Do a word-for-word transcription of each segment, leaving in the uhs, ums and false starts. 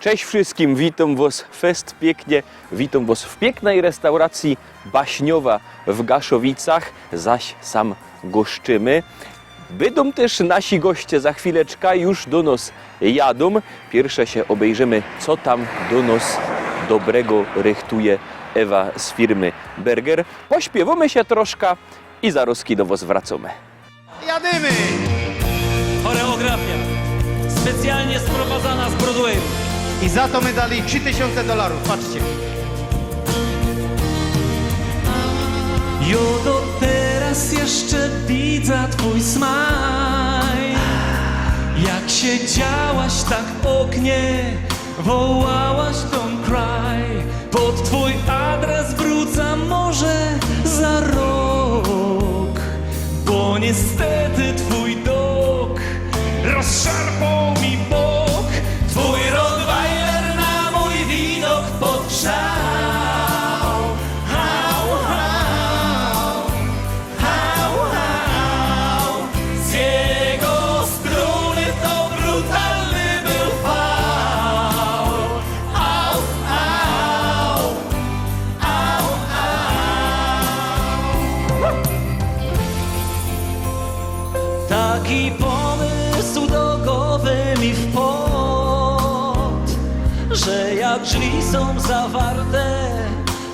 Cześć wszyskim, witōm wŏs fest piyknie, witōm wŏs w piyknyj restauracji Baśniowa w Gaszowicach, zaś sam goszczymy. Bydōm tyż nasi goście, za chwileczka już do nŏs jadōm. Piyrsze sie ôbejrzymy, co tam do nŏs dobrego rychtuje Ewa z firmy Berger. Pośpiywōmy sie troszka i zarŏzki do wŏs wracōmy. Jadymy! Choreografia specjalnie sprowadzana z Broadwayu. I za to my dali trzy tysiōnce dolarōw, patrzcie. Jo do teraz jeszcze widzę twój smile. Jak siedziałaś tak w oknie, wołałaś „Don't cry”. Pod twój adres wrócę może za rok, bo niestety twój dog rozszarpał mi bok. Twój rottweiler na mój widok podgrzał. Hał, hał. Hał, hał, z jego strony to brutalny był fał. Au, au, au, au. Taki pomysł do głowy mi wpadł, że jak drzwi są zawarte,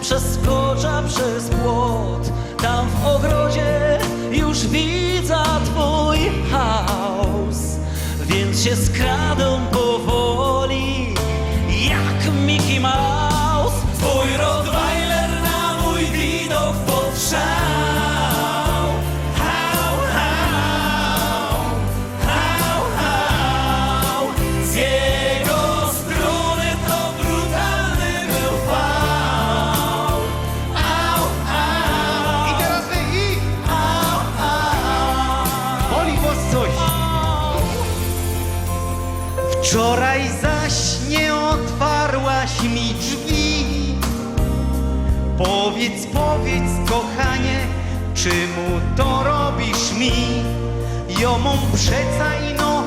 przeskoczę przez płot. Tam w ogrodzie już widzę twój chaos, więc się skradam powoli jak Mickey Mouse. Twój rottweiler na mój widok podgrzał. Hał, hał. Hał, hał, z jego strony to brutalny był fał. Au, au. I teraz wy, i au, au. Boli was coś. Wczoraj zaś nie otwarłaś mi drzwi. Powiedz, powiedz, kochanie, czymu to robisz mi? Jo mōm przeca ino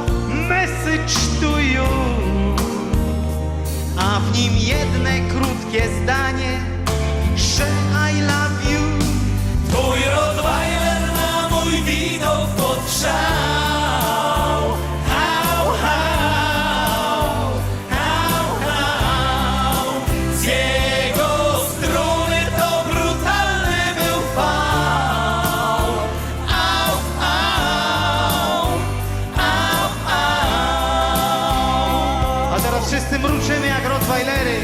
message to you, a w nim jedne krótkie zdanie, że I love you. Twój rottweiler na mój widok podgrzał. Hał, hał. Hał, hał, z jego strony to brutalny był fał. Au, au, au, au. A teraz wszyscy mruczymy jak rottweilery.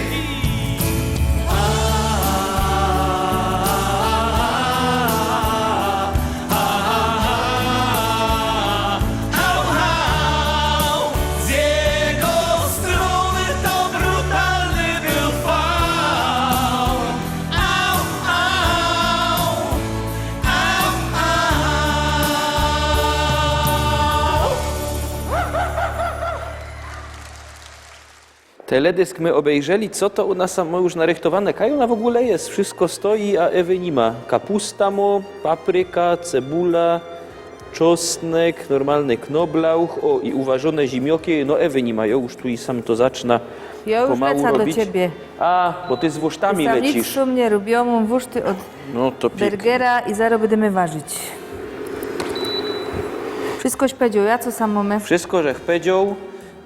Hał, hał, z jego strony to brutalny był fał. Au, au, au, au. Teledysk my ôbejrzeli, co to u nas mŏ już narychtowane? Kaj ôna w ôgōle je? Wszystko stoi, a Ewy niy ma. Kapusta mŏ, papryka, cebula, czosnek, normalny knoblauch, ô, i uwarzōne zimioki. No, Ewy niy ma, jo już tu i sam to zaczna Jo już pomału lecã do robić. Ciebie. A, bo ty z wusztami Sam nic lecisz. W sumie robiłam, mōm wuszty ôd No to piyknie. Bergera i zarŏz bydymy warzić. Wszystko żech powiedzioł, ja co sam mōmy? Wszystko żech powiedzioł.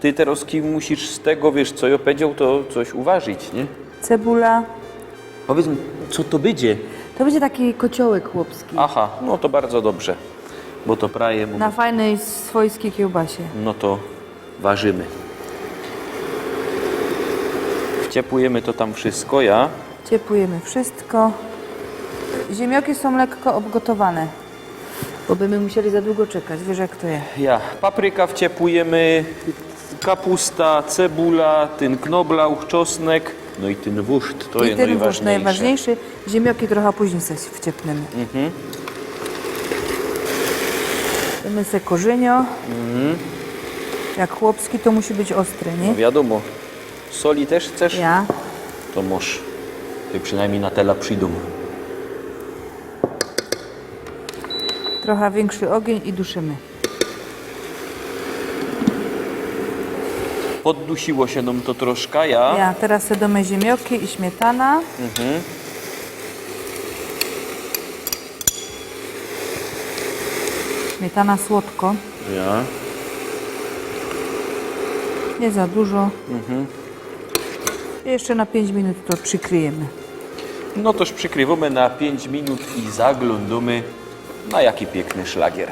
Ty terŏz kim musisz z tego, wiysz co jo powiedzioł, to coś uwarzić, niy? Cebula. Powiydz mi, co to bydzie? To bydzie taki kociołek chłopski. Aha, no to bardzo dobrze, bo to prawie mōmy Na fajnyj swojskij kiełbasie. No to warzymy. Wciepujymy to tam wszystko, ja? Ciepujymy wszystko. Zimioki sōm lekko ôbgotowane. Bo by my musieli za długo czekać, wiysz jak to je. Ja, papryka wciepujymy, kapusta, cebula, tyn knoblauch, czosnek, no i tyn wuszt, to I je tyn wuszt nojważniyjsze. Nojważniyjszy. Zimioki trocha późnij se wciepnymy. Mhm. Dōmy se korzyniŏ. Mhm. Jak chłopski, to musi być ôstry, niy? No wiadōmo. Soli tyż chcesz? Ja. To mŏsz. Tej przinajmnij na tela przidōm. Trocha wiynkszi ôgiyń i duszymy. Poddusiło sie nōm to troszka, ja. Ja, terŏz se dōmy ziymioki i śmietana. Mhm. Śmietana słodko. Ja. Niy za dużo. Mhm. I jeszcze na piyńć minut to przikryjymy. No toż przikryjymy na piyńć minut i zaglōndōmy na jaki piykny szlagier.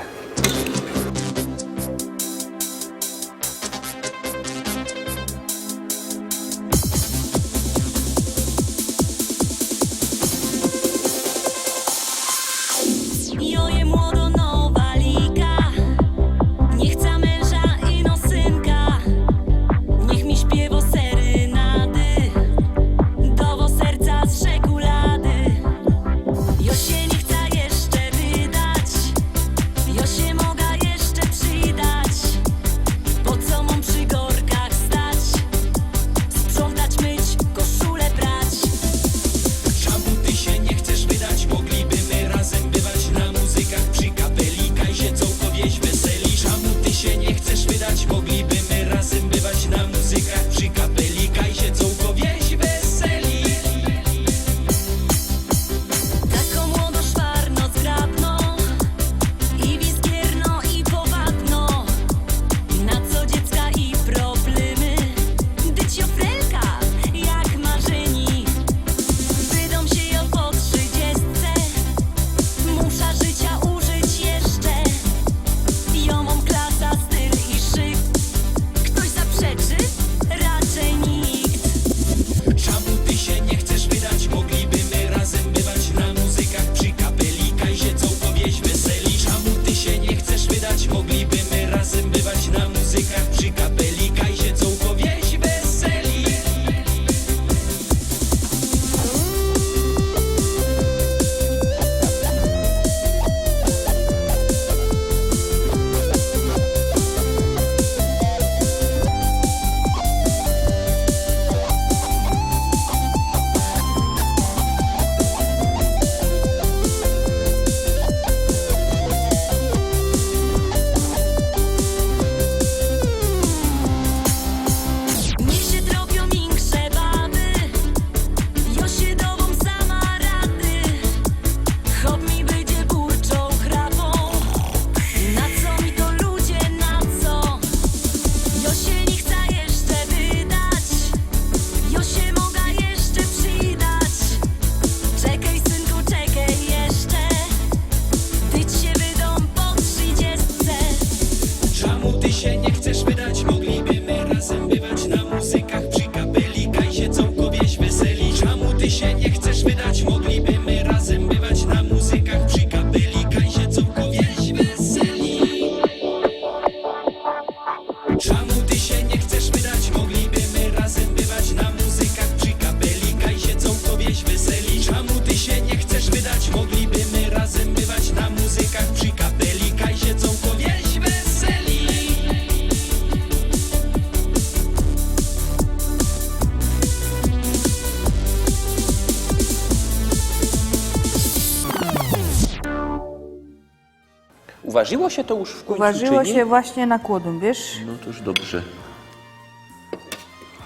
Uwarziło sie to już w kōńcu, uwarziło czy niy? Sie właśnie na kłodym, wiysz? No to już dobrze.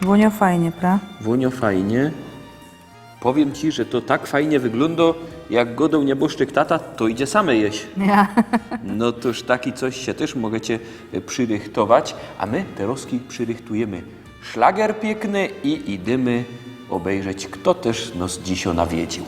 Wōnio fajnie, pra? Wōnio fajnie. Powiym ci, że to tak fajnie wyglōndo, jak godoł nieboszczyk tata, to idzie same jeś. Ja. No toż taki coś sie tyż możecie, e, przyrychtować, a my terŏzki przyrychtujymy szlagier piykny i idymy ôbejrzeć, fto tyż nos dzisiŏ nawiedziōł.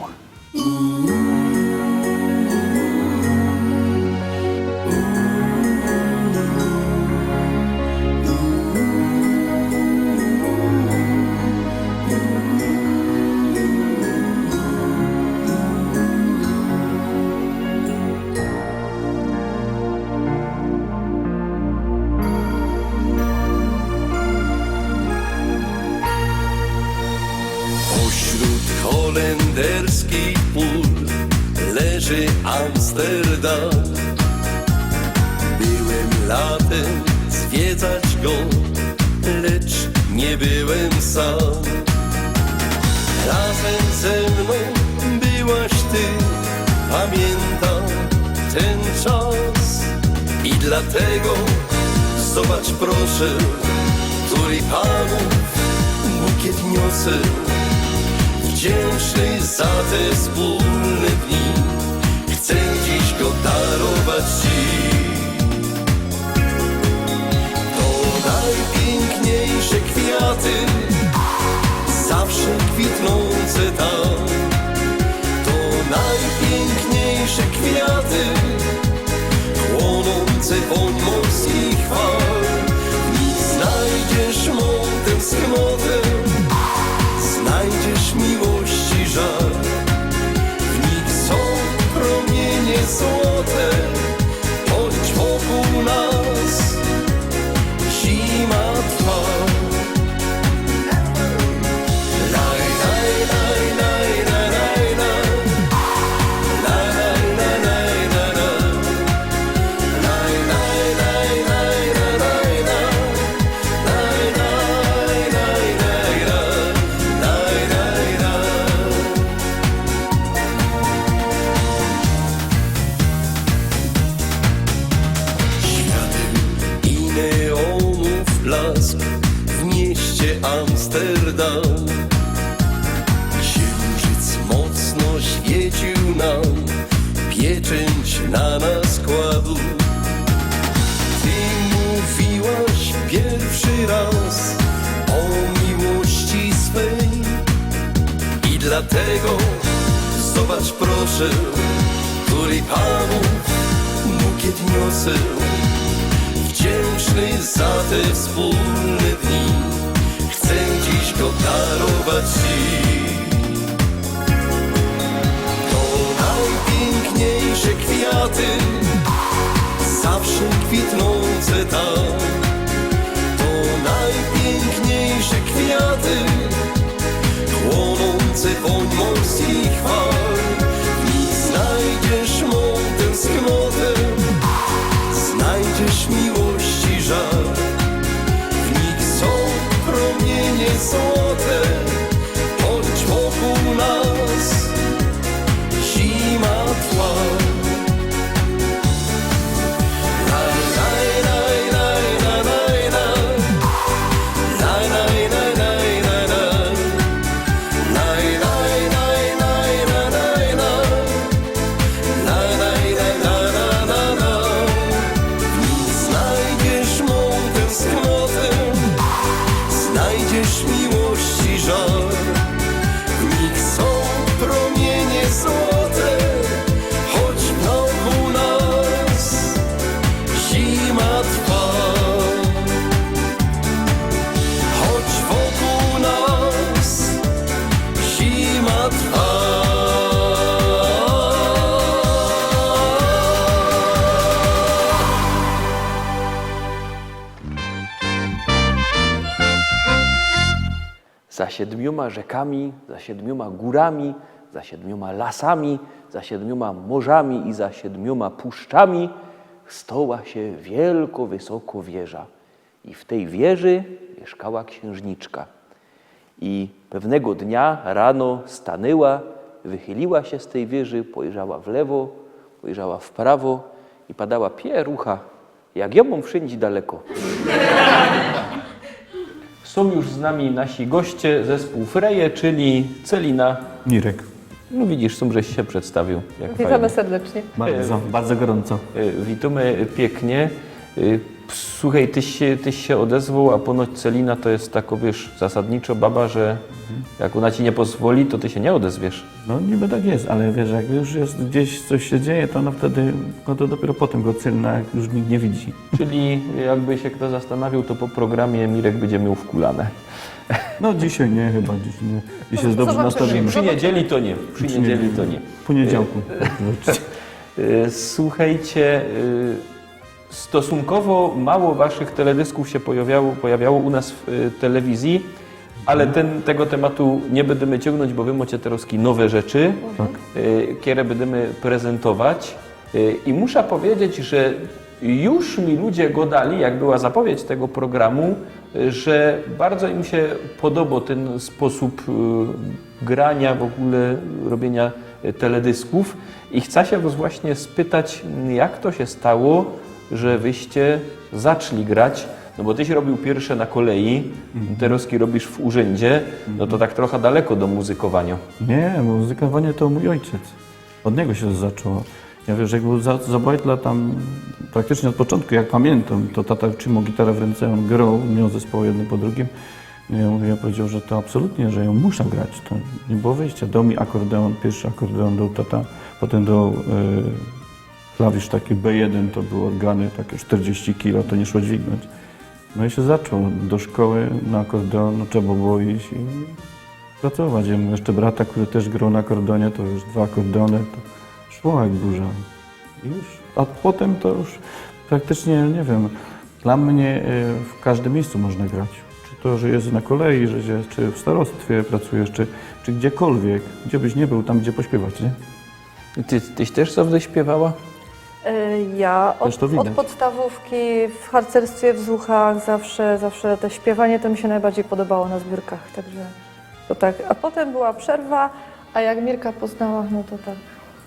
Pośród holenderskich pól leży Amsterdam. Byłem latem zwiedzać go, lecz nie byłem sam. Razem ze mną byłaś ty, pamiętam ten czas. I dlatego zobacz proszę, Tulipanōw bukiet niosã, wdziynczny za te wspōlne dni. Chcã dziś go darować ci. To nojpiykniejsze kwiaty, zawsze kwitnōnce tam. To nojpiykniejsze kwiaty, chłōnōnce wōń morskich fal. W nich znojdziesz mōm tynsknotã, znojdziesz miłości żal. W nich sōm prōmienie złote, choć wokōł nas zima trwa. Świateł i neonów blask w mieście Amsterdam. Księżyc mocno świecił nam, pieczęć na nas kładł. Ty mówiłaś pierwszy raz o miłości swej i dlatego zobacz proszę, tulipanōw bukiet niosę, wdzięczny za te wspólne dni. Chcę dziś go darować ci. To najpiękniejsze kwiaty, zawsze kwitnące tam. To najpiękniejsze kwiaty, chłonące woń morskich fal. W nich znajdziesz mą tęsknotę, znajdziesz miłości żar. W nich są promienie złote, choć wokół nas zima trwa. W nich znajdziesz mą tęsknotę, znajdziesz miłości żar. W nich są promienie złote, choć wokół nas zima trwa. Choć wokół nas zima trwa. Za siedmioma rzekami, za siedmioma górami, za siedmioma lasami, za siedmioma morzami i za siedmioma puszczami stoła się wielko wysoko wieża. I w tej wieży mieszkała księżniczka. I pewnego dnia rano stanęła, wychyliła się z tej wieży, pojrzała w lewo, pojrzała w prawo i padała: Pierucha, jak ja mam wszędzie daleko. Są już z nami nasi goście, zespół Freje, czyli Celina. Mirek. No widzisz, sam żeś się przedstawił. Jak Witamy fajnie. Serdecznie. Bardzo, bardzo gorąco. Y, witamy pięknie. Y, słuchaj, tyś się, tyś się odezwał, a ponoć Celina to jest tako, wiesz, zasadniczo baba, że jak ona ci nie pozwoli, to ty się nie odezwiesz. No niby tak jest, ale wiesz, jak już jest gdzieś coś się dzieje, to no wtedy, no to dopiero potem go cylnę, jak już nikt nie widzi. Czyli jakby się kto zastanawiał, to po programie Mirek będzie miał wkulane. No dzisiaj nie, chyba dziś nie. Dziś jest dobrze nastawiony. Przy niedzieli to nie. Przy niedzieli to nie. W poniedziałku. Y, słuchajcie, y, stosunkowo mało waszych teledysków się pojawiało, pojawiało u nas w, y, telewizji, ale ten, tego tematu nie będziemy ciągnąć, bo wy macie teraz nowe rzeczy, tak, y, które będziemy prezentować. Y, i muszę powiedzieć, że już mi ludzie gadali, jak była zapowiedź tego programu, y, że bardzo im się podobał ten sposób, y, grania, w ogóle robienia, y, teledysków. I chcę się was właśnie spytać, jak to się stało, że wyście zaczęli grać No bo tyś robiōł piyrsze na koleji, terŏz robisz w urzyndzie, no to tak trocha daleko do muzykowanio. Nie, muzykowanie to mōj ojciec. Od niego się zaczło. Ja wiesz, jak był za, za Bajtla tam praktycznie od początku, jak pamiętam, to tata trzimał gitarę w ręce, on grał, miał zespoły jedny po drugim. Ja mówię, ja powiedział, że to absolutnie, że ja muszę grać. To nie było wyjścia. Dał mi akordeon, pierwszy akordeon dał tata, potem dał e, klawisz taki B jeden, to były organy takie czterdzieści kilo, to nie szło dźwignąć. No i się zaczął. Do szkoły na akordeon no, trzeba było iść i pracować. Ja mam jeszcze brata, który też grał na akordeonie, to już dwa akordeony, to szło jak burza. I już, a potem to już praktycznie, nie wiem, dla mnie y, w każdym miejscu można grać. Czy to, że jest na kolei, że się, czy w starostwie pracujesz, czy, czy gdziekolwiek, gdzie byś nie był, tam gdzie pośpiewać, nie? Ty, tyś też zawsze śpiewała? E, Ja Też od, to widać. Od podstawówki w harcerstwie, w Zuchach zawsze, zawsze te śpiewanie to mi się najbardziej podobało na zbiórkach, także to tak. A potem była przerwa, a jak Mirka poznała, no to tak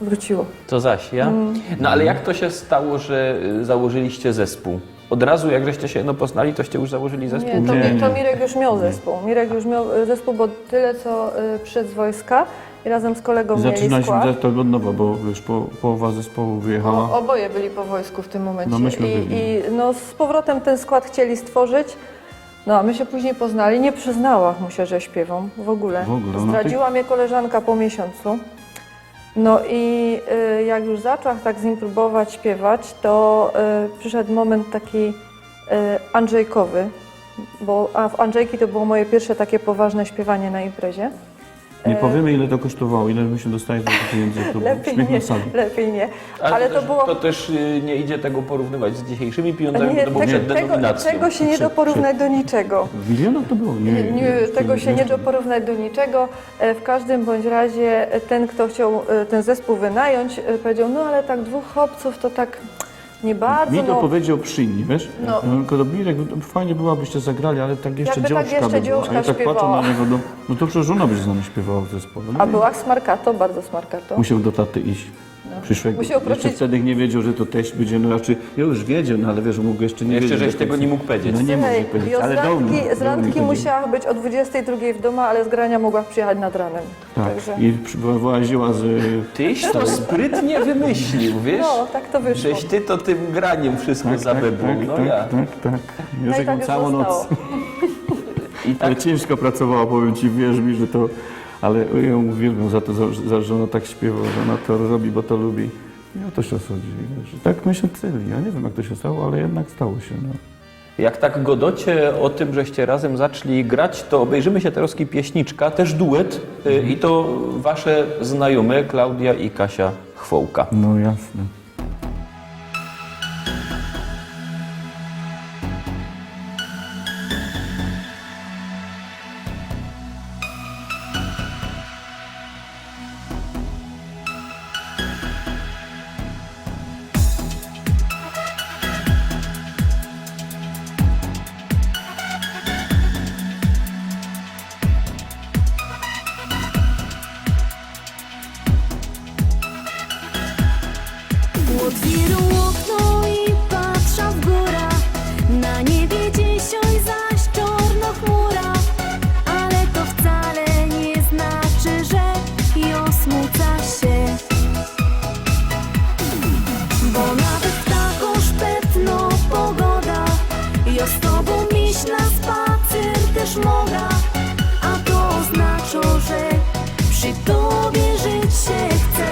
wróciło. To zaś, ja? No ale jak to się stało, że y, założyliście zespół? Od razu, jak żeście się no, poznali, toście już założyli zespół? Nie, to, Nie, Mi- to nie. Mirek już miał zespół. Mirek już miał y, zespół, bo tyle co y, przed z wojska i razem z kolegą mieli Zaczynaliśmy skład. zespół od nowa, bo wiesz, po, połowa zespołu wyjechała. O, oboje byli po wojsku w tym momencie. No, myśmy I, byli. I no, z powrotem ten skład chcieli stworzyć. No a my się później poznali. Nie przyznała mu się, że śpiewam w ogóle. W ogóle, no Zdradziła mnie koleżanka po miesiącu. No i y, jak już zaczęłam tak z nim próbować śpiewać, to y, przyszedł moment taki y, Andrzejkowy, bo a w Andrzejki to było moje pierwsze takie poważne śpiewanie na imprezie. Nie powiemy, ile to kosztowało, ile my się dostaje za te pieniądze. To Lepiej śmiech nie, na sali. Lepiej nie. Ale, Ale to, to też, było... to też y, nie idzie tego porównywać z dzisiejszymi pieniądzami, Nie, to było tego, przed tego, denominacją. Tego się nie da porównać do niczego. Miliona to było? Nie, Nie, tego się nie da porównać do niczego. E, W każdym bądź razie e, ten, kto chciał e, ten zespół wynająć, e, powiedział, no ale tak dwóch chłopców to tak nie bardzo. Mi to No. powiedział przy nim, wiesz? No. No. Mirek, fajnie było, abyście zagrali, ale tak jeszcze Jakby tak dziążka jeszcze by była. dziążka A ja tak patrzę śpiewała. Na niego, no, no to przecież ona by z nami śpiewała w zespole. No A i była smarkato, bardzo smarkato. Musiał do taty iść. Przyszłego. Musiał Jeszcze wrócić. Wtedy nie wiedział, że to teść będzie, no znaczy, ja już wiedział, no ale wiesz, mógł jeszcze nie Jeszcze wiedzieć. żeś do tego końca. Nie mógł powiedzieć. No nie mógł Hej, powiedzieć, i od ale dał mi, randki, z dał mi randki powiedzieć. Musiała być od dwudziestej drugiej w domu, ale z grania mogła przyjechać nad ranem. Tak. Także... I przy- wyłaziła z... Tyś to sprytnie wymyślił, wiesz? No, tak to wyszło. Żeś ty to tym graniym wszystko Tak, zabebło, tak, no tak, ja. tak, tak. No Już i jak tak mam już całą noc. Zostało. I tak Ale ciężko pracowała, powiem ci, wierz mi, że to... Ale ja ją uwielbiam za to, za- za- że ona tak śpiewa, że ona to robi, bo to lubi. I o to się chodzi. Wiesz. I tak my się cyli. Ja nie wiem, jak to się stało, ale jednak stało się. No. Jak tak godocie ô tym, żeście razym zaczli grać, to ôbejrzymy sie terŏz pieśniczka, tyż duet, y, i to wasze znajōme, Klaudia i Kasia Chwołka. No jasne. Ôtwiyrōm ôkno i patrza w gōra. Na niebie dzisiej zaś czŏrno chmura. Ale to wcale niy znaczy, że jŏ smōcã sie. Bo nawet w takõ szpetnõ pogoda jŏ z tobōm iś na spacyr tyż moga. A to ôznaczŏ, że przi tobie żyć sie chce.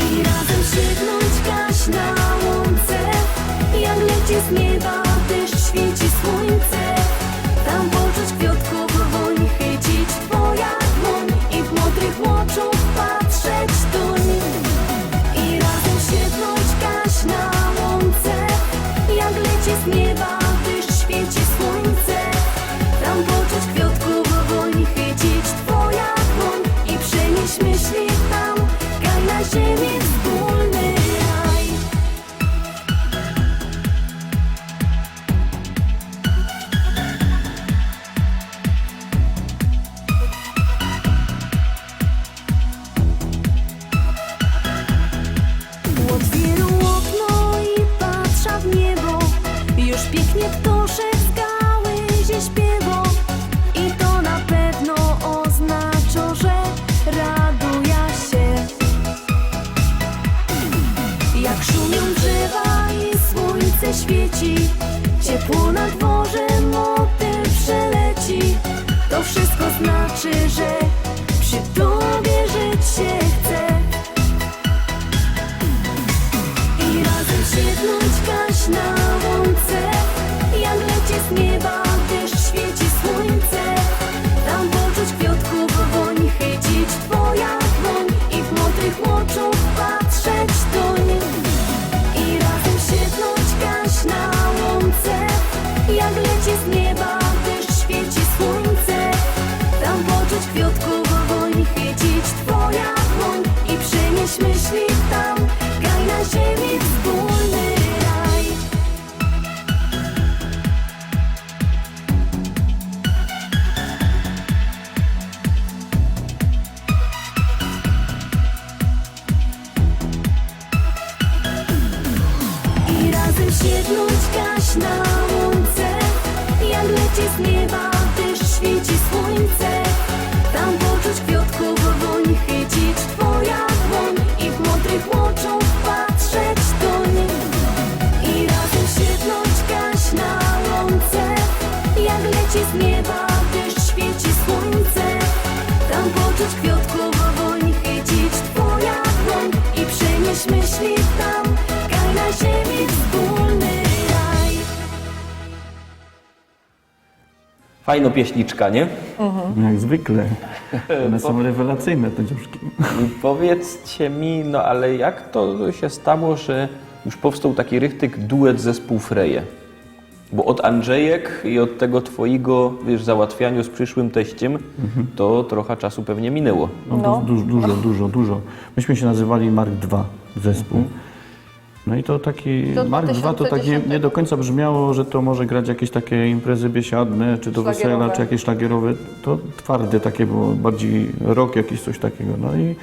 I razym siegnōńć gaś na łōmce, jak leci z nieba dyszcz, świyci słuńce. Tam poczuć kwiŏtkōw wōń, chycić twoja dłōń i w mōdrych ôczach patrzeć tōń. I razym siegnōńć gaś na łōmce, jak leci z nieba dyszcz, świyci słuńce. Tam poczuć kwiŏtkōw wōń, chycić twoja dłōń i przenieś myśli tam, kaj na ziymi wspōlny raj. Ôtwiyrōm ôkno i patrza w niebo. Piyknie ptoszek z gałyzie śpiywo i to na pewno ôznaczo, że raduja sie. Jak szumiōm drzewa i słuńce świyci, ciepło na dworze motyl przeleci, to wszysko znaczy, że przi tobie żyć sie chce. I razym siednōńć gaś na łōnce, jak leci z nieba deszcz, świyci słuńce. Tam poczuć kwiŏtkōw wōń, chycić twoja dłōń i w mokrych ôczōw patrzeć do nich. I razym siednōńć gaś na łōnce, jak leci z nieba deszcz, świyci słuńce. Tam poczuć kwiŏtkōw wōń, chycić twoja dłōń i przenieść myśli tam, gaj na ziemi wspōlny raj. I razym siednōńć gaś na łōnce, jak leci z nieba deszcz, świyci słuńce. Tam poczuć kwiŏtkōw wōń, chycić twoja dłōń i w mokrych ôczōw patrzeć do nich. I razym siednōńć gaś na łōnce, jak leci z nieba deszcz, świyci słuńce. Tam poczuć kwiŏtkōw wōń, chycić twoja dłōń i przenieść myśli tam, gaj na ziemi wspōlny raj. Fajno pieśniczka, nie? Jak zwykle. One są rewelacyjne, te dziążki. Powiedzcie mi, no ale jak to się stało, że już powstał taki richtig duet zespół Freje? Bo od Andrzejek i od tego twojego, wiesz, załatwianiu z przyszłym teściem, to trochę czasu pewnie minęło. No, to dużo, dużo, dużo, dużo. Myśmy się nazywali Mark dwa zespół. No i to taki Do Mark dwa to tak nie, nie do końca brzmiało, że to może grać jakieś takie imprezy biesiadne, czy to wesela, Szlagierowe. Czy jakieś szlagierowe. To twarde takie było, bardziej rock jakiś, coś takiego. No i,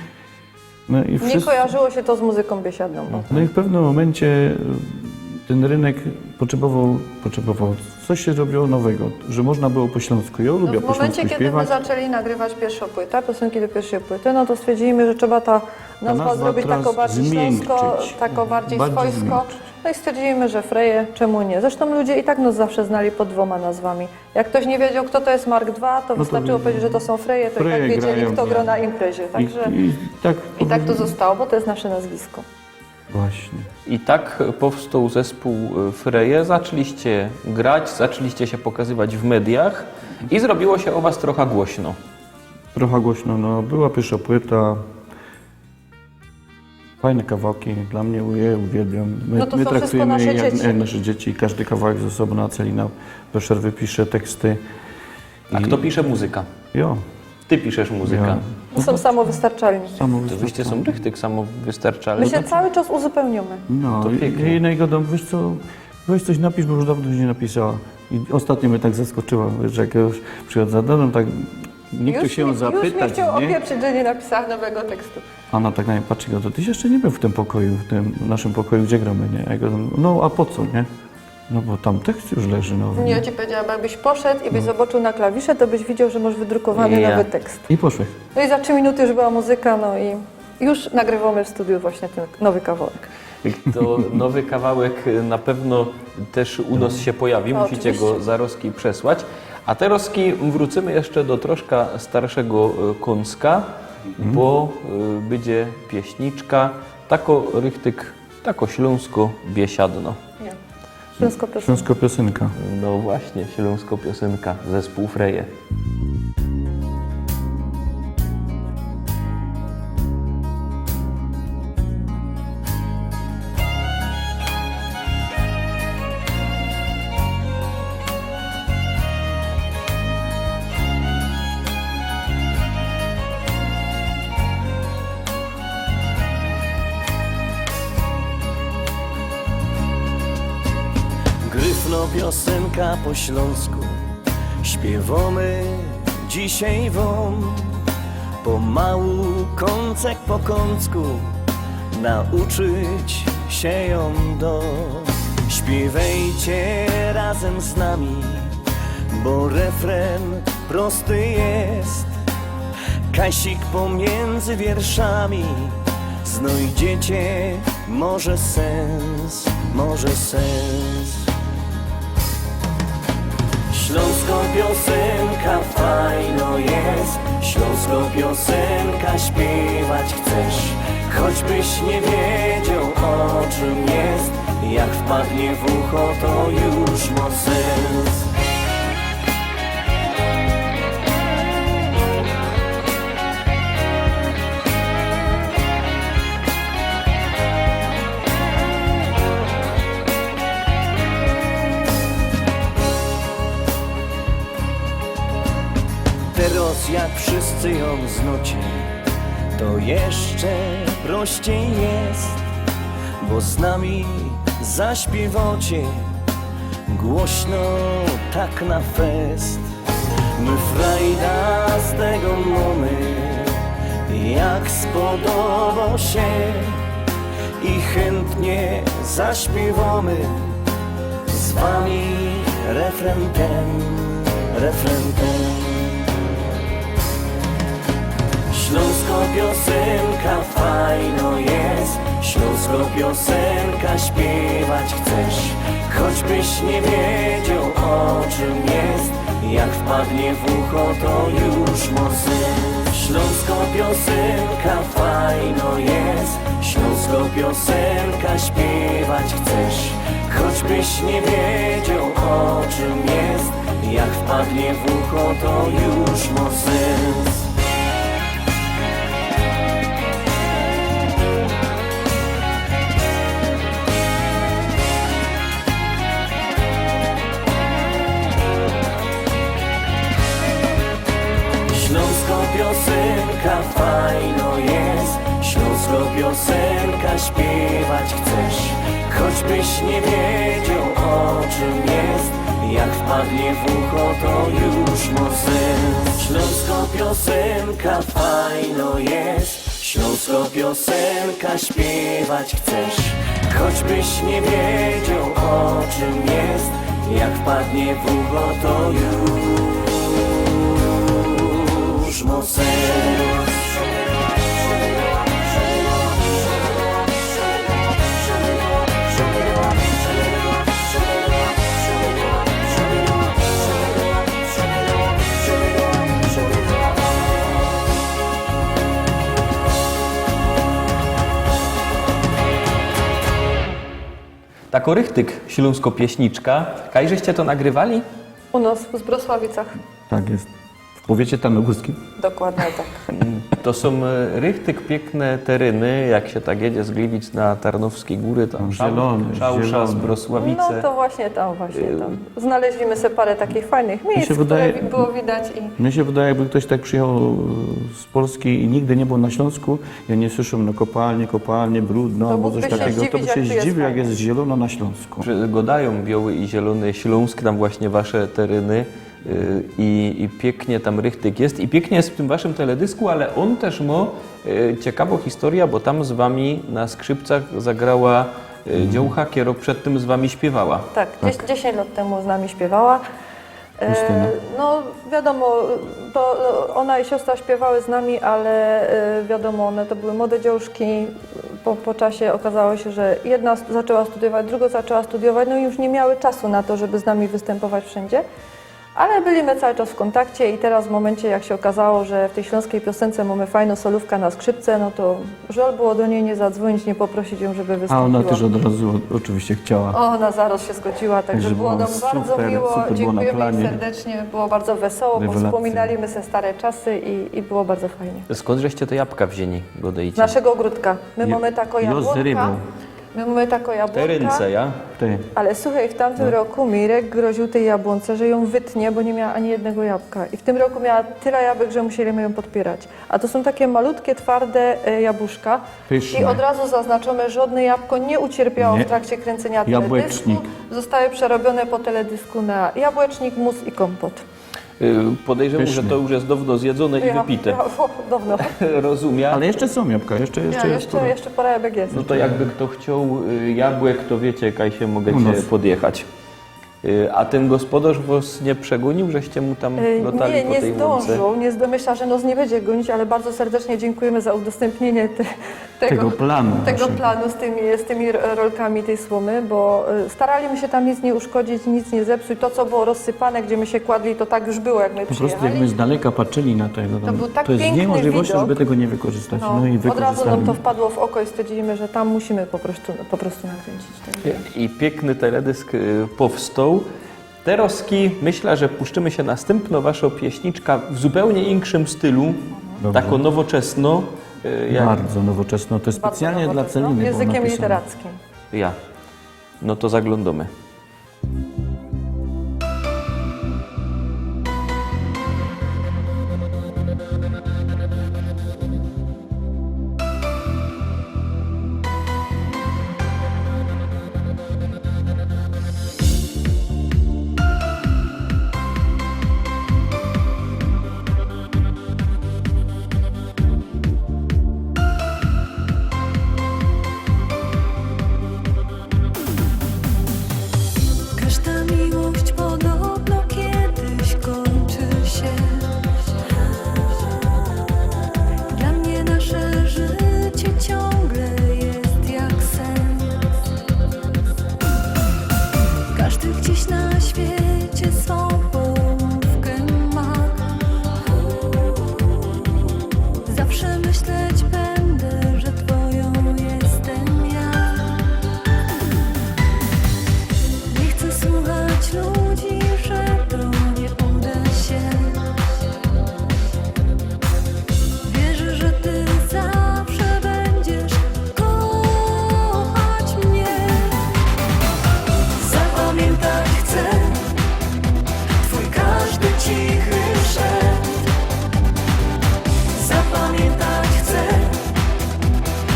no i Nie wszyscy, kojarzyło się to z muzyką biesiadną. no i w pewnym momencie y, ten rynek potrzebował, potrzebował, coś się zrobiło nowego, że można było po śląsku. Ja No lubię w po momencie, śląsku kiedy my śpiewać. Zaczęli nagrywać pierwszą płytę, piosenki do pierwszej płyty, no to stwierdziliśmy, że trzeba ta nazwa, nazwa zrobić teraz taką bardziej śląsko, zmiękczyć. Taką bardziej Bardziej swojsko. Zmiękczyć. No i stwierdziliśmy, że Freje, czemu nie? Zresztą ludzie i tak nas zawsze znali pod dwoma nazwami. Jak ktoś nie wiedział, kto to jest Mark dwa, to No to wystarczyło powiedzieć, że to są Freje, to i tak Freje wiedzieli, grają, kto nie? gra na imprezie. Także I, i tak, i tak to zostało, bo to jest nasze nazwisko. Właśnie. I tak powstał zespół y, Freje. Zaczęliście grać, zaczęliście się pokazywać w mediach i zrobiło się o was trochę głośno. Trochę głośno, no była pierwsza płyta. Fajne kawałki, dla mnie je uwielbiam. My, No to my są wszystko traktujemy nasze je jak, dzieci. Jak nasze dzieci. Każdy kawałek z osobna, Celina Peszer wypisze teksty. A kto pisze muzyka? Jo, Ty piszesz muzyka. jo. To są samowystarczalni. Samo To wyście są richtig samowystarczalni. My się cały czas uzupełniamy. No To i, pięknie. I no i gadam, wiesz co, weź coś napisz, bo już dawno nie napisała. I ostatnio mnie tak zaskoczyła, wiesz, jak ja już przychodzę do domu, tak nie chcę Już się ją nie- Już mnie zapytać, chciał nie? Opieprzyć, że nie napisała nowego tekstu. A ona tak na mnie patrzy i gada, to ty jeszcze nie był w tym pokoju, w tym naszym pokoju, gdzie gramy, nie? Ja gadam, no a po co, nie? No bo tam tekst już leży nowy. Nie, ja ci powiedziałam, jakbyś poszedł i byś zobaczył na klawisze, to byś widział, że masz wydrukowany Ja. Nowy tekst. I poszłeś. No i za trzy minuty już była muzyka, no i już nagrywamy w studiu właśnie ten nowy kawałek. To nowy kawałek, y, na pewno też u nas się pojawi, A, musicie go oczywiście. Zaroski przesłać. A teroski wrócymy jeszcze do troszkę starszego y, kąska, bo y, będzie pieśniczka tako richtig, tako śląsko biesiadno. Nie. Śląsko piosenka. Śląsko piosenka. No właśnie, śląsko piosenka, zespół Freje. Gryfno piosenka po śląsku śpiewamy dzisiej wam. Pomału, kącek po kącku nauczyć się ją do. Śpiewajcie razem z nami, bo refren prosty jest. Kajsik pomiędzy wierszami, znajdziecie może sens, może sens. Śląsko piosenka fajno jest, śląsko piosenka śpiewać chcesz. Choćbyś nie wiedział, o czym jest, jak wpadnie w ucho, to już ma sens. Teraz jak wszyscy ją znacie, to jeszcze prościej jest, bo z nami zaśpiewacie głośno, tak na fest. My frajda z tego mamy, jak spodoba się, i chętnie zaśpiewamy z wami refren ten, refren ten. Śląsko piosenka fajno jest, śląsko piosenka śpiewać chcesz. Choćbyś nie wiedział, o czym jest, jak wpadnie w ucho, to już ma sens. Śląsko piosenka fajno jest, śląsko piosenka śpiewać chcesz. Choćbyś nie wiedział, o czym jest, jak wpadnie w ucho, to już ma sens. Śląsko piosenka fajno jest, śląsko piosenka śpiewać chcesz. Choćbyś nie wiedział, o czym jest, jak wpadnie w ucho, to już ma sens. Śląsko piosenka fajno jest, śląsko piosenka śpiewać chcesz. Choćbyś nie wiedział, o czym jest, jak wpadnie w ucho, to już ma sens. Tako richtig ślōnsko pieśniczka. Kaj żeście to nagrywali? U nas w Zbrosławicach. Tak jest. W powiecie tarnogórskim. Dokładnie tak. To sōm e, richtig piykne teryny, jak sie tak jedzie z Gliwic na Tarnowskie Góry, tam Zielony, Szałsza, Zielony. Zbrosławice. No to właśnie tam, właśnie tam. Znaleźliśmy sobie parę takich fajnych miejsc, się wydaje- które było widać i Mnie się wydaje, jakby ktoś tak przyjechał z Polski i nigdy nie był na Śląsku, ja nie słyszałem no kopalnie, kopalnie, brudno To albo mógłby coś się takiego, to zdziwić, by jak się tu jest zdziwił, jak fajnie. Jest zielono na Śląsku. Że gŏdajōm biŏły i zielōny Ślōnsk, tam właśnie wasze teryny y, i, i piyknie tam richtig jest. I piyknie jest w tym waszym teledysku, ale ôn też mŏ y, ciekawõ historiã, bo tam z wami na skrzypcach zagrała y, dziołcha, kero przed tym z wami śpiywała. Tak, dzies- dziesięć lat temu z nami śpiewała. E, Justyna. No wiadomo, to e, ona i siostra śpiewały z nami, ale e, wiadomo, one to były młode dziołszki. Po, po czasie okazało się, że jedna st- zaczęła studiować, drugą zaczęła studiować, no i już nie miały czasu na to, żeby z nami występować wszędzie. Ale byliśmy cały czas w kontakcie i teraz w momencie, jak się okazało, że w tej śląskiej piosence mamy fajną solówkę na skrzypce, no to żal było do niej nie zadzwonić, nie poprosić ją, żeby A wystąpiła. Ona też od razu o- oczywiście chciała. O, ona zaraz się zgodziła, także Także było było nam bardzo super, miło. super było na Dziękujemy jej planie. Serdecznie, było bardzo wesoło, bo Rewelacja. wspominaliśmy sobie stare czasy i, i było bardzo fajnie. Skąd żeście te jabłka wzięli, gŏdejcie? Z naszego ogródka. My Ja- mamy taką ja z jabłonka. rybą. My mamy taką jabłonka. Terynce, ja? Ty. Ale słuchaj, w tamtym No. roku Mirek groził tej jabłonce, że ją wytnie, bo nie miała ani jednego jabłka. I w tym roku miała tyle jabłek, że musieliśmy ją podpierać. A to są takie malutkie, twarde e, jabłuszka. Pyszne. I od razu zaznaczone, żadne jabłko nie ucierpiało Nie. W trakcie kręcenia Jabłecznik. Teledysku. Zostały przerobione po teledysku na jabłecznik, mus i kompot. Y, podejrzewam, że to już jest dawno zjedzone i wypite. Ja, o, dawno. Rozumiem. Ale jeszcze są jabłka, jeszcze, jeszcze Ja, jest jeszcze, sporo. Jeszcze parę jabłek jest. No to jakby kto chciał y, jabłek, to wiecie, kaj się mogecie podjechać. Y, A ten gospodarz was nie przegonił, żeście mu tam Y, dotarli Nie, po nie tej łące? Zdążył, nie zdo, myślę, że nas nie będzie gonić, ale bardzo serdecznie dziękujemy za udostępnienie te, Tego planu tego naszego. Planu z tymi, z tymi rolkami tej słomy, bo y, staraliśmy się tam nic nie uszkodzić, nic nie zepsuć. To, co było rozsypane, gdzie my się kładli, to tak już było, jak my Po prostu jak my przyjechali. z daleka patrzyli na to, jak To był tak to jest piękny niemożliwość, widok. Żeby tego nie wykorzystać. No, i Od razu nam wykorzystali. To wpadło w oko i stwierdziliśmy, że tam musimy po prostu, po prostu nakręcić ten. I piękny teledysk y, powstał. Terozki myślę, że puszczymy się następno waszą pieśniczka w zupełnie inkszym stylu, Dobrze. Tako nowoczesno. Y, jak- Bardzo nowoczesno, to jest Bardzo specjalnie dla nowoczesno. Celiny było Językiem napisane. Literackim. Ja. No to zaglądamy. Każda miłość podobno kiedyś kończy się. Dla mnie nasze życie ciągle jest jak sen. Każdy gdzieś na świecie swą połówkę ma. Zawsze myśleć będę, że twoją jestem ja. Nie chcę słuchać ludzi, że to nie uda się. Wierzę, że ty zawsze będziesz kochać mnie. Zapamiętać chcę twój każdy cichy szept. Zapamiętać chcę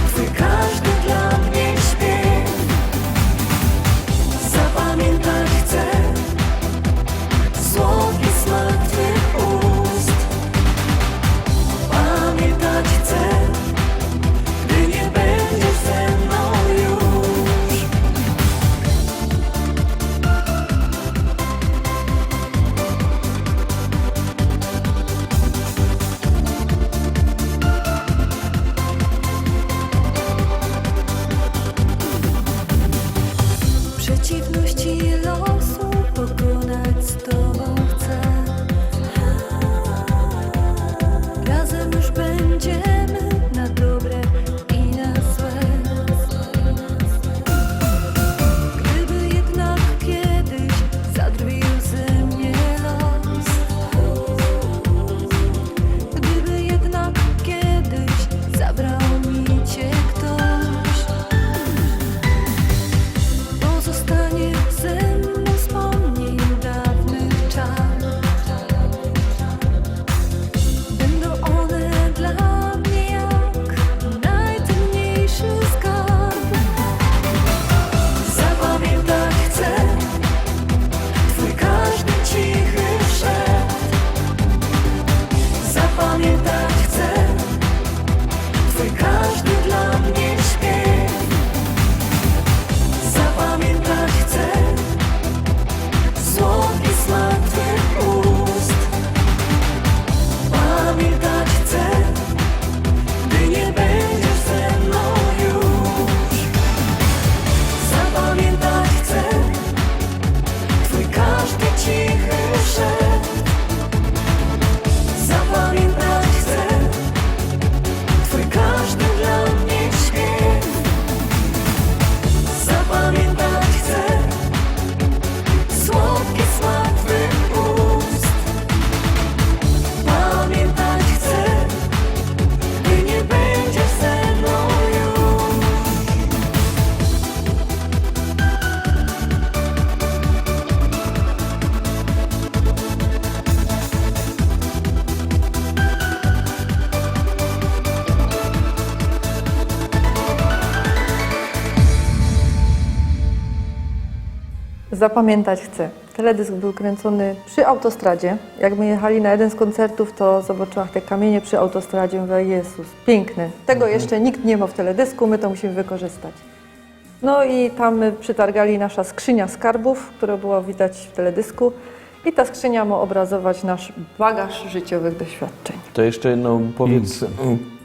twój każdy dla mnie śpiew. Zapamiętać chcę słodki smak twych ust. Pamiętać chcę, gdy nie będziesz ze mną już. Przeciwności losu pokonać z tobą chcę. Razem już będziemy na dobre i na złe. Gdyby jednak kiedyś zadrwił ze mnie los, gdyby jednak kiedyś zabrał mi cię ktoś, pozostanie ze mną wspomnień dawnych czar. Będą one dla mnie jak najcenniejszy skarb. Zapamiętać chcę twój każdy cichy szept. Zapamiętać chcę twój każdy dla mnie śpiew. Zapamiętać chcę słodki smak twych ust. Pamiętać chcę, gdy nie będziesz ze mną już. Zapamiętać chcę twój każdy cichy szept. Zapamiętać chcę twój każdy dla mnie śpiew. Zapamiętać chcę słodki smak twych ust. Pamiętać chcę, gdy nie będziesz ze mną już. Zapamiętać chcę. Teledysk bōł kryncyny przi autostradzie. Jak my jechali na jedyn z kōncertōw, to zobacziłach te kamiynie przi autostradzie, mówię: „Jezus, piykne. Tego jeszcze nikt niy mŏ w teledysku, my to musimy wykorzystać”. No i tam my przitargali nasza skrzynia skarbōw, kŏrŏ była widać w teledysku. I ta skrzynia mŏ ôbrazować nasz bagaż życiowych doświadczyń. To jeszcze, no, powiydz,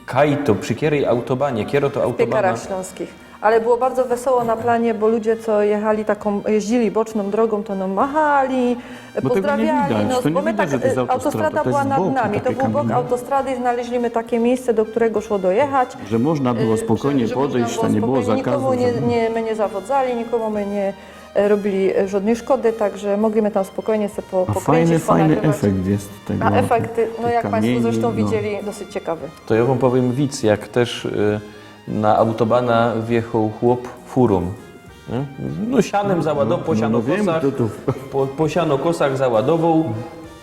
kaj to, przi kieryj autobanie, kierŏ to autobana? Piekarach Ślōnskich. Ale było bardzo wesoło na planie, bo ludzie, co jechali takōm, jeździli boczōm drogōm, to nōm machali, Bo tego niy pozdrawiali widać, nos, to niy bo my widać, tak, że to jest autostrada autostrada, to była jest z nad boku nami, to takie bōł bok kamiynie. Autostrady i znaleźli my takie miejsce, do którego szło dojechać. Że można było Y, spokojnie że, że można podejść, to niy było spokojnie, zakazu. nikomu niy, Że... niy, my niy zawodzali, nikomu my niy e, robili e, żŏdnych szkody, tak że mogliśmy tam spokojnie sobie po, A pokryndzić, fajny, fajny ponagrywać. Efekt jest tego. A efekty, no Tych jak Państwo kamieni, zresztą no. Widzieli, dosyć ciekawy. To jŏ wōm powiym wic, jak tyż y, na autobana wjechoł chłop furōm. Niy? No sianym załadowoł, po No, no wiym, sianokosach, to, to... po, po sianokosach załadowoł.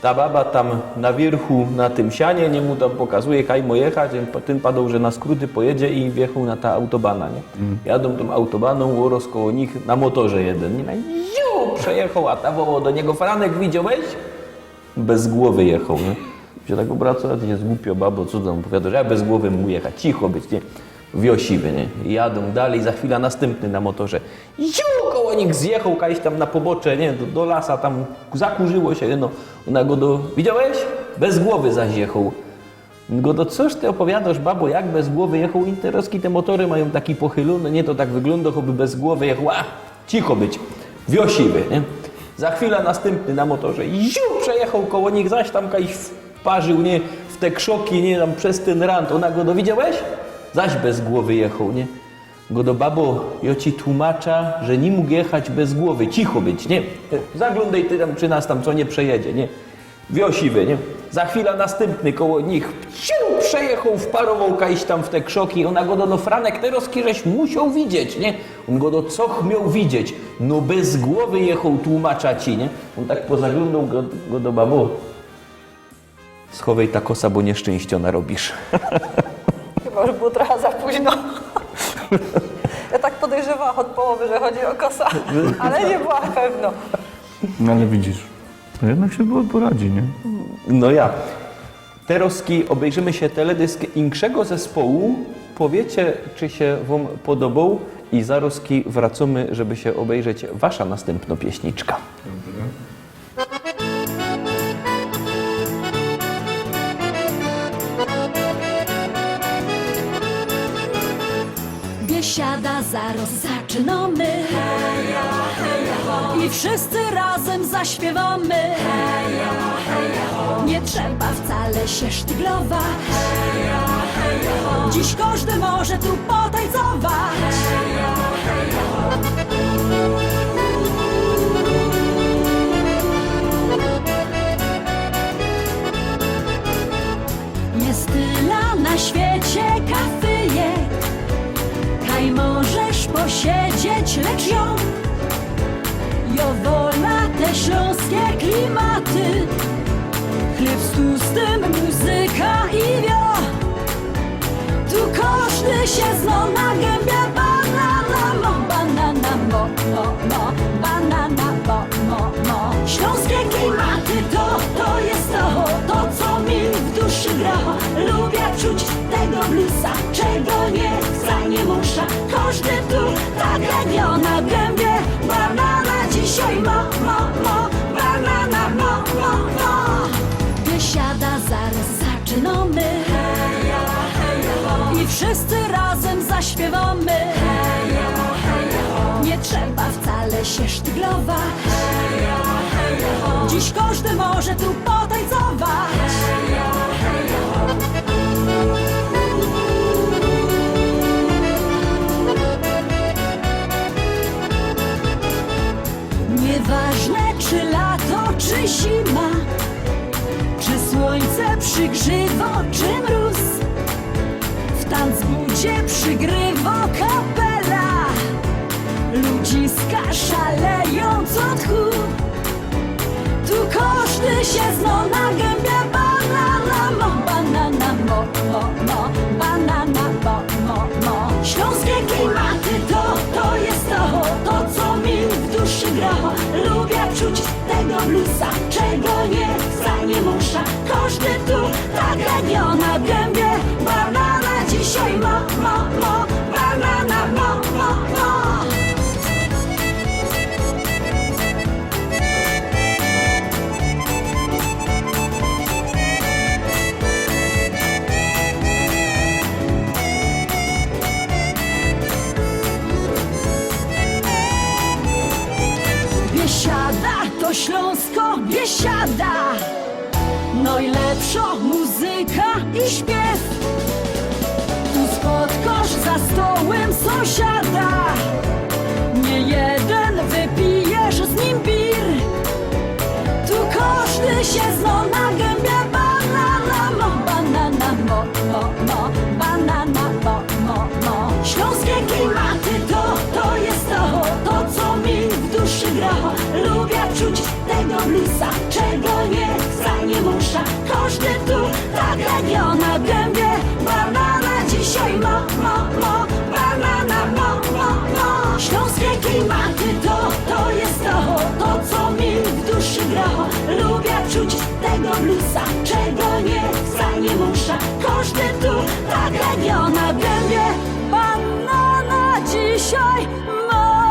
Ta baba tam na wiyrchu, na tym sianie, niy, mu tam pokazuje, kaj mŏ jechać, tyn, tyn padoł, że na skruty pojedzie i wjechoł na ta autobana, niy? Jadōm tōm autobanōm, ôrŏz koło nich na motorze jedyn, niy? No i ju, przejechoł, a ta woło do niego: „Franek, widziołeś?” Bez głowy jechoł, niy? Się tak ôbraca, „Ty jest głupio, babo, co ty tam opowiadŏsz? Ja bez głowy mōg jechać, cicho być, niy?” Wiŏ siwy, niy? Jadōm dalij, za chwila nastympny na motorze. Ju, koło nich zjechoł, kajś tam na pobocze, niy? Do, do lasa, tam zakurzyło sie, no. Ôna godo: „Widziołeś? Bez głowy zaś jechoł.” Godo: „Coś ty opowiadŏsz, babo, jak bez głowy jechoł? Interoski te motory majōm taki pochylōny, niy? To tak wyglōndo, choby bez głowy jechoł.” A, cicho być. Wiŏ siwy, niy? Za chwila nastympny na motorze. Ju, przejechoł koło nich, zaś tam kajś wparził, niy? W te krzoki, niy? Tam bez tyn rant. Ôna godo: „Widziołeś? Zaś bez głowy jechoł”, niy? Godo: „Babo, jŏ ci tłumaczã, że niy mōg jechać bez głowy. Cicho być, niy? Zaglōndej ty tam, czy nas tam co niy przejedzie, niy?” Wiŏ siwy, niy? Za chwila nastympny koło nich. Ciu, przejechoł, wparowoł kajś tam w te krzoki. Ôna godo: „No, Franek, ty rozki żeś musioł widzieć, niy?” Ôn godo: „Coś mioł widzieć?” „No, bez głowy jechoł, tłumaczã ci”, niy? Ôn tak pozaglōndoł, go, godo: „Babo, schowej ta kosa, bo nieszczyńściŏ narobisz”. Chyba już było trochę za późno. Ja tak podejrzewałam od połowy, że chodzi o kosa, ale nie była pewno. No ale widzisz, to jednak sie było poradzi, niy? No ja. Teroski ôbejrzymy sie teledysk inkszego zespołu. Powiycie, czy sie wōm podoboł, i zarozki wracōmy, żeby sie ôbejrzeć wasza nastympnŏ pieśniczka. Biesiada zaroz zaczynōmy i wszyscy razym zaśpiywōmy. Niy trzeba wcale sie sztyglować. Dziś kożdy może tu potańcować. Jest tela na świecie kafyjek, kaj możesz posiedzieć, lecz jŏ, jŏ wola te ślōnskie klimaty. Chlyb z tustym, muzyka i wio. Tu kożdy sie znŏ na gębie. Banana mo, banana mo, mo, mo, banana mo, mo, mo. Ślōnskie klimaty to, to jest to, to, co mi w duszy gra. Lubiã czuć tego bluesa, czego niy chcã, niy muszã. Kożdy tu tak jak jŏ na gębie. Banana dzisiej mo, mo, mo, banana mo, mo, mo. Biesiada zaroz zaczynōmy i wszyscy razym zaśpiywōmy. Niy trzeba wcale sie sztyglować. Dziś kożdy może tu potańcować. Niyważne czy lato, czy zima, czy słōńce przigrzywŏ, czy mrōz, w tanc budzie przigrywo kapela. Ludziska szalejōm co tchu. Tu kożdy sie znŏ na gębie. Banana mo, banana mo, mo, mo, banana mo, mo, mo. Ślōnskie klimaty to, to jest to, to, co mi w duszy gra. Lubiã czuć tego Blusa, czego niy chca, niy musza. Kożdy tu tak gadnie na gębie. Banana dzisiej mo, mo, mo. Banana mo, mo, mo. Biesiada to ślōnsko biesiada. Nojlepszŏ muzyka i śpiew. Tu spotkosz za stołym sōsiada. Niyjedyn wypijesz z nim bir. Tu kożdy sie znŏ na gębie. Banana mo, banana mo, mo, mo, banana mo, mo, mo. Ślōnskie klimaty to, to je to, to co mi w duszy gra. Lubiã czuć tego blusa, czego niy chca, niy musza. Kożdy tu tak gadnie na gębie. Banana dzisiej mo, mo, mo, banana mo, mo, mo. Ślōnskie klimaty to, to je to, to co mi w duszy gra. Lubiã czuć tego blusa, czego niy chca, niy musza. Kożdy tu tak gadnie na gębie. Banana dzisiej mo.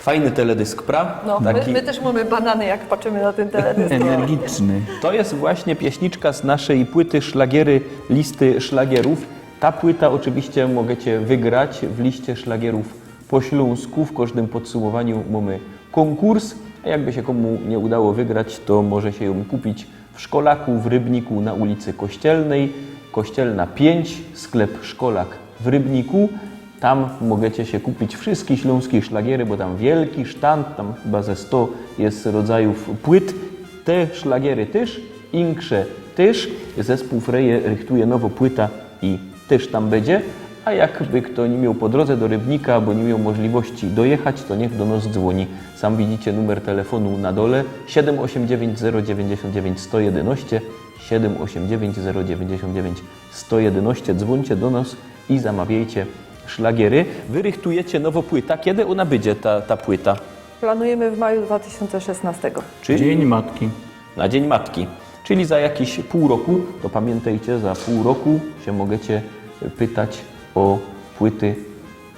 Fajny teledysk, pra? No, my, my tyż mōmy banany, jak patrzymy na tyn teledysk. Energiczny. To je właśnie pieśniczka z naszyj płyty Szlagiery, listy szlagierōw. Ta płyta ôczywiście możecie wygrać w liście szlagierōw po ślōnsku. W kożdym podsumowaniu mōmy kōnkurs, a jakby sie kōmu niy udało wygrać, to może sie jōm kupić w Szkolaku w Rybniku na ulicy Kościelnej, Kościelna pięć, sklep Szkolak w Rybniku. Tam możecie sie kupić wszyjske ślōnskie szlagiery, bo tam wielki sztand, tam chyba ze sto je rodzajōw płyt. Te szlagiery tyż, insze tyż. Zespōł Freje rychtuje nowõ płytã i tyż tam bydzie. A jakby fto niy mioł po drodze do Rybnika, abo niy mioł możliwości dojechać, to niych do nos dzwōni. Sam widzicie numer telefōnu na dole, siedym ôsiym dziewiyńć zero dziewięćdziesiąt dziewięć sto jedenaście, siedym ôsiym dziewiyńć zero dziewięćdziesiąt dziewięć sto jedenaście. Dzwōńcie do nos i zamawiejcie szlagiery. Wy rychtujecie nowõ płytã. Kedy ôna bydzie, ta, ta płyta? Planujemy w maju dwa tysiące szesnastego. Czyli Dzień Matki. Na Dzień Matki. Czyli za jakiś pół roku, to pamiętajcie, za pół roku się możecie pytać o płyty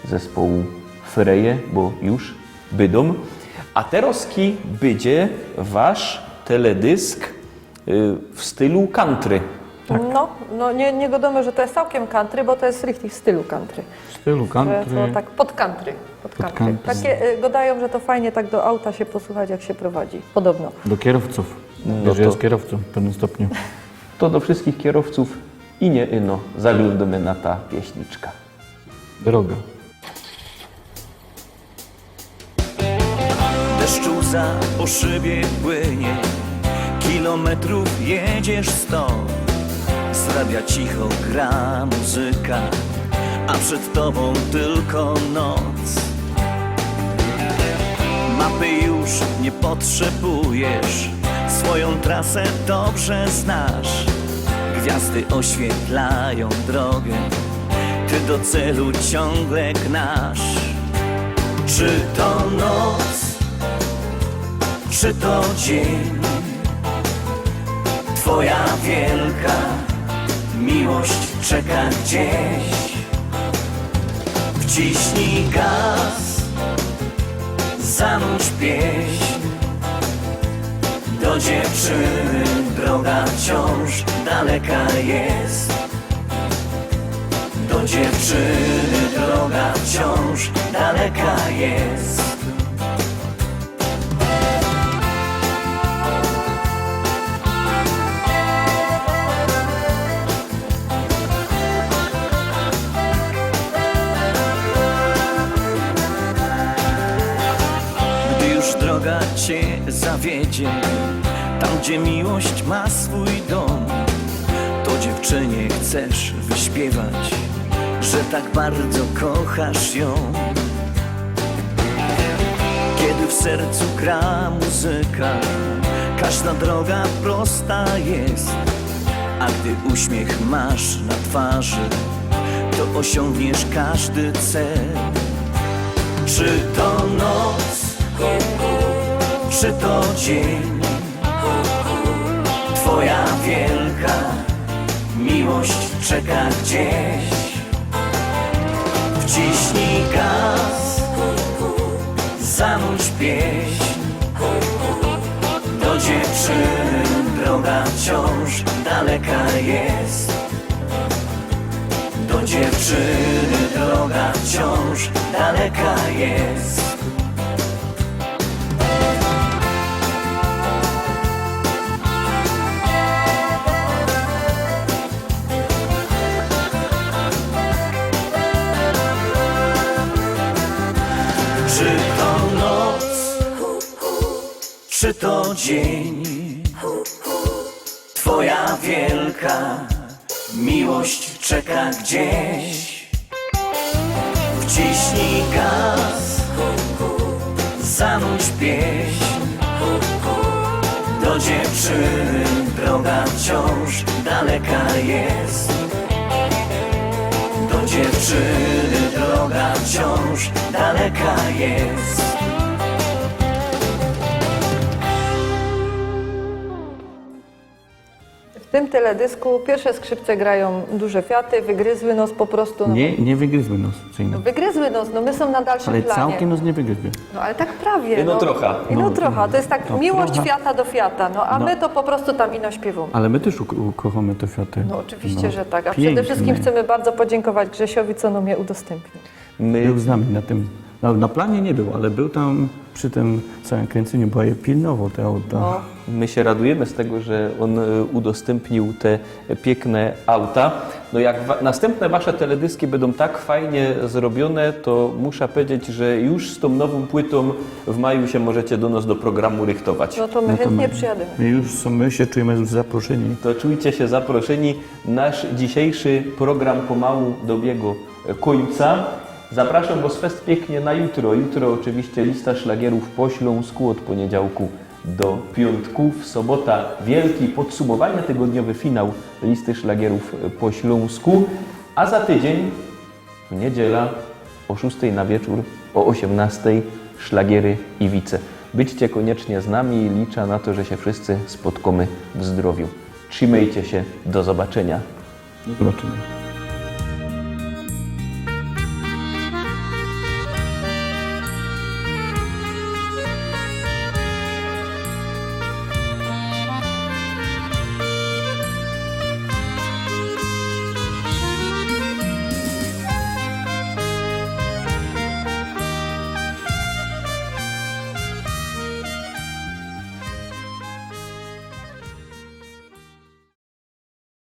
zespołu Freje, bo już bydą. A terozki bydzie wasz teledysk, y, w stylu country. Tak. No, no nie, nie gadamy, że to jest całkiem country, bo to jest richtig w stylu country. W stylu country. To, to tak pod country. Pod country. Pod country. Takie, y, gadają, że to fajnie tak do auta się posłuchać, jak się prowadzi. Podobno. Do kierowców. No. Wiesz, to jest kierowcą w pewnym stopniu. To do wszystkich kierowców i niy ino zaglōndōmy na ta pieśniczka. Droga. Deszcz łza po szybie płynie, kilometrów jedziesz sto. Z radia cicho gra muzyka, a przed tobą tylko noc. Mapy już nie potrzebujesz, swoją trasę dobrze znasz. Gwiazdy oświetlają drogę, ty do celu ciągle gnasz. Czy to noc, czy to dzień? Twoja wielka miłość czeka gdzieś. Wciśnij gaz, zanudź pieśń. Do dziewczyny droga wciąż daleka jest. Do dziewczyny droga wciąż daleka jest. Gdy już droga cię zawiedzie, tam, gdzie miłość ma swój dom, to dziewczynie chcesz wyśpiewać, że tak bardzo kochasz ją. Kiedy w sercu gra muzyka, Ważna droga prosta jest, a gdy uśmiech masz na twarzy, to osiągniesz każdy cel. Czy to noc, czy to dzień, twoja wielka miłość czeka gdzieś. Wciśnij gaz, zanudź pieśń. Do dziewczyny droga wciąż daleka jest. Do dziewczyny droga wciąż daleka jest. Czy to noc, czy to dzień? Twoja wielka miłość czeka gdzieś. Wciśnij gaz, zanudź pieśń. Do dziewczyny droga wciąż daleka jest. Do dziewczyny droga wciąż daleka jest. W tym teledysku piyrsze skrzypce grajōm duże fiaty, wygryzły nos po prostu. No, Nie, nie wygryzły nos, Ceina. No wygryzły nos, no my sōm na dalszym Ale planie. Całkym nos nie wygryzły. No ale tak prawie. No trochã. No, No, trochã, to jest tak no, miłość trochã. fiata do fiata, no a No. my to po prostu tam ino śpiywōm. Ale my też uk- ukochamy te fiaty. No oczywiście, że tak. A Piękne. Przede wszystkim chcemy bardzo podziękować Grzesiowi, co nam je udostępnił. My, Był z nami na tym, na, na planie nie był, ale był tam przy tym całym kręceniu, bo je pilnował te auta. No. my się radujemy z tego, że on y, udostępnił te piękne auta. No jak wa- następne wasze teledyski będą tak fajnie zrobione, to muszę powiedzieć, że już z tą nową płytą w maju się możecie do nas do programu rychtować. No to my No to chętnie my- przyjadymy. My już są, my się czujemy już zaproszeni. To czujcie się zaproszeni. Nasz dzisiejszy program pomału dobiegł końca. Zapraszam Was fest pięknie na jutro. Jutro oczywiście lista szlagierów po śląsku od poniedziałku do piątku. W sobota wielki podsumowania, tygodniowy finał listy szlagierów po śląsku. A za tydzień w niedziela o szóstej na wieczór, o osiemnastej szlagiery i wice. Bądźcie koniecznie z nami i liczę na to, że się wszyscy spotkamy w zdrowiu. Trzymajcie się, do zobaczenia. Do zobaczenia.